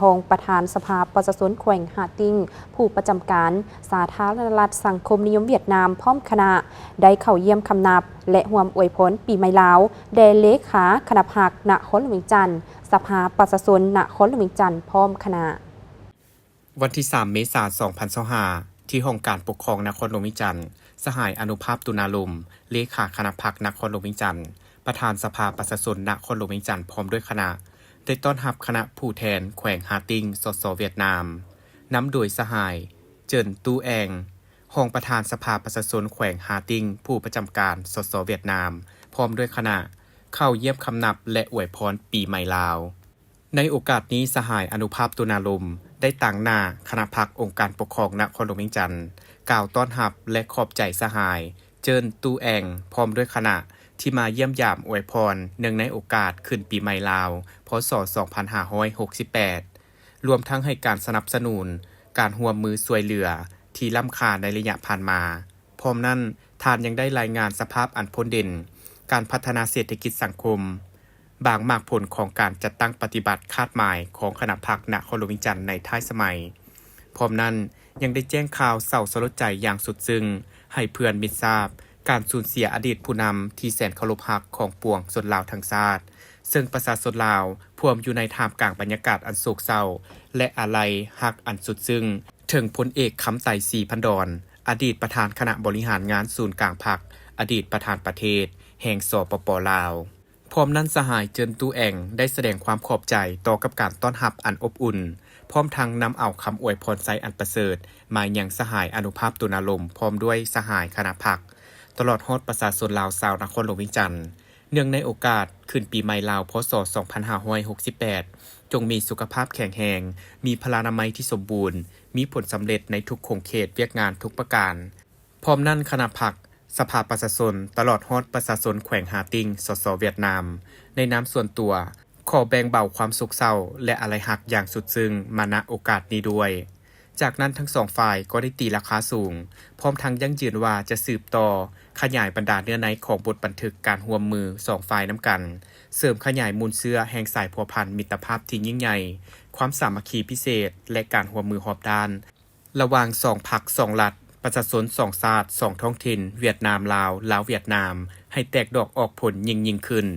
ຮອງປະທານສະພາປະຊາຊົນແຂວງຫາຕິ່ງ, ຜູ້ປະຈຳການສາທາລະນະລັດສັງຄົມນິຍົມຫວຽດນາມ ພ້ອມຄະນະ ໄດ້ເຂົ້າຢ້ຽມຄຳນັບ ແລະ ຮ່ວມອວຍພອນປີໃໝ່ລາວ ແດ່ເລຂາຄະນະພັກນະຄອນຫຼວງວຽງຈັນ, ສະພາປະຊາຊົນນະຄອນຫຼວງວຽງຈັນ ພ້ອມຄະນະ. ວັນທີສາມ ເມສາ ສອງພັນຊາວຫ້າ ທີ່ຫ້ອງການປົກຄອງນະຄອນຫຼວງວຽງຈັນ, ສະຫາຍ ອະນຸພາບ ຕຸນາລົມ, ເລຂາຄະນະພັກນະຄອນຫຼວງວຽງຈັນ, ປະທານສະພາປະຊາຊົນນະຄອນຫຼວງວຽງຈັນ ພ້ອມດ້ວຍຄະນະ ໄດ້ຕ້ອນຮັບຄະນະຜູ້ແທນແຂວງຫາຕິ່ງ ສສ ຫວຽດນາມ, ນຳໂດຍສະຫາຍ ເຈີນ ຕູ້ແອງ, ຮອງປະທານສະພາປະຊາຊົນແຂວງຫາຕິ່ງ ຜູ້ປະຈຳການ ສສ ຫວຽດນາມ, ພ້ອມດ້ວຍຄະນະ ເຂົ້າຢ້ຽມຄຳນັບ ແລະ ອວຍພອນປີໃໝ່ລາວ. ໃນໂອກາດນີ້, ສະຫາຍ ອະນຸພາບ ຕຸນາລົມ ໄດ້ຕາງໜ້າຄະນະພັກອົງການປົກຄອງນະຄອນຫຼວງວຽງຈັນ ກ່າວຕ້ອນຮັບ ແລະ ຂອບໃຈສະຫາຍ ເຈີນ ຕູ້ແອງ ພ້ອມດ້ວຍຄະນະ ທີ່ມາຢ້ຽມຢາມອວຍພອນ ເນື່ອງໃນໂອກາດຂຶ້ນປີໃໝ່ລາວ ພ.ສ. ສອງພັນຫ້າຮ້ອຍຫົກສິບແປດ ລວມທັງໃຫ້ການສະໜັບສະໜູນການຮ່ວມມືຊ່ວຍເຫຼືອທີ່ລ້ຳຄ່າໃນໄລຍະຜ່ານມາ. ພ້ອມນັ້ນ, ທ່ານຍັງໄດ້ລາຍງານສະພາບອັນພົ້ນເດັ່ນ, ການພັດທະນາເສດຖະກິດສັງຄົມ, ບາງໝາກຜົນຂອງການຈັດຕັ້ງປະຕິບັດຄາດໝາຍຂອງຄະນະພັກນະຄອນຫຼວງວຽງຈັນໃນທ້າຍສະໄໝ. ພ້ອມນັ້ນ, ຍັງໄດ້ແຈ້ງຂ່າວເສົ້າສະຫຼົດໃຈຢ່າງສຸດຊຶ້ງໃຫ້ເພື່ອນມິດຊາບ ການສູນເສຍອະດີດຜູ້ນຳທີ່ແສນເຄົາລົບຮັກຂອງປວງຊົນລາວທັງຊາດ, ເຊິ່ງປະຊາຊົນລາວພວມຢູ່ໃນທ່າມກາງບັນຍາກາດອັນໂສກເສົ້າ ແລະ ອາໄລຮັກອັນສຸດຊຶ້ງ ເຖິງພົນເອກ ຄຳໄຕ ສີພັນດອນ, ອະດີດປະທານຄະນະບໍລິຫານງານສູນກາງພັກ, ອະດີດປະທານປະເທດແຫ່ງ ສປປ ລາວ. ພ້ອມນັ້ນ, ສະຫາຍ ເຈີນ ຕູ້ແອງ ໄດ້ສະແດງຄວາມຂອບໃຈຕໍ່ກັບການຕ້ອນຮັບອັນອົບອຸ່ນ, ພ້ອມທັງນຳເອົາຄຳອວຍພອນໄຊອັນປະເສີດມາຍັງສະຫາຍ ອະນຸພາບ ຕຸນາລົມ ພ້ອມດ້ວຍສະຫາຍຄະນະພັກ, ຕະຫຼອດຮອດປະຊາຊົນລາວຊາວນະຄອນຫຼວງວຽງຈັນ. ເນື່ອງໃນໂອກາດຂຶ້ນປີໃໝ່ລາວ ພ.ສ. ສອງພັນຫ້າຮ້ອຍຫົກສິບແປດ ຈົ່ງມີສຸຂະພາບແຂງແຮງ, ມີພະລານາໄມທີ່ສົມບູນ, ມີຜົນສຳເລັດໃນທຸກຂົງເຂດວຽກງານທຸກປະການ. ພ້ອມນັ້ນ, ຄະນະພັກ, ສະພາປະຊາຊົນ, ຕະຫຼອດຮອດປະຊາຊົນແຂວງຫາຕິ່ງ ສສ ຫວຽດນາມ, ໃນນາມສ່ວນຕົວ, ຂໍແບ່ງເບົາຄວາມໂສກເສົ້າ ແລະ ອາໄລຮັກຢ່າງສຸດຊຶ້ງມາ ນະ ໂອກາດນີ້ດ້ວຍ. ຈາກນັ້ນທັງສອງຝ່າຍກໍໄດ້ຕີລາຄາສູງ, ພ້ອມທັງຢັ້ງຢືນວ່າຈະສືບຕໍ່ຂະຫຍາຍບັນດາເນື້ອໃນຂອງບົດບັນທຶກການຮ່ວມມືສອງຝ່າຍນຳກັນ, ເສີມຂະຫຍາຍມູນເຊື້ອແຫ່ງສາຍພົວພັນມິດຕະພາບທີ່ຍິ່ງໃຫຍ່, ຄວາມສາມັກຄີພິເສດ ແລະ ການຮ່ວມມືຮອບດ້ານ ລະຫວ່າງສອງພັກສອງລັດ, ປະຊາຊົນສອງຊາດສອງທ້ອງຖິ່ນ ຫວຽດນາມ-ລາວ, ລາວ-ຫວຽດນາມ ໃຫ້ແຕກດອກອອກຜົນຍິ່ງໆຂຶ້ນ.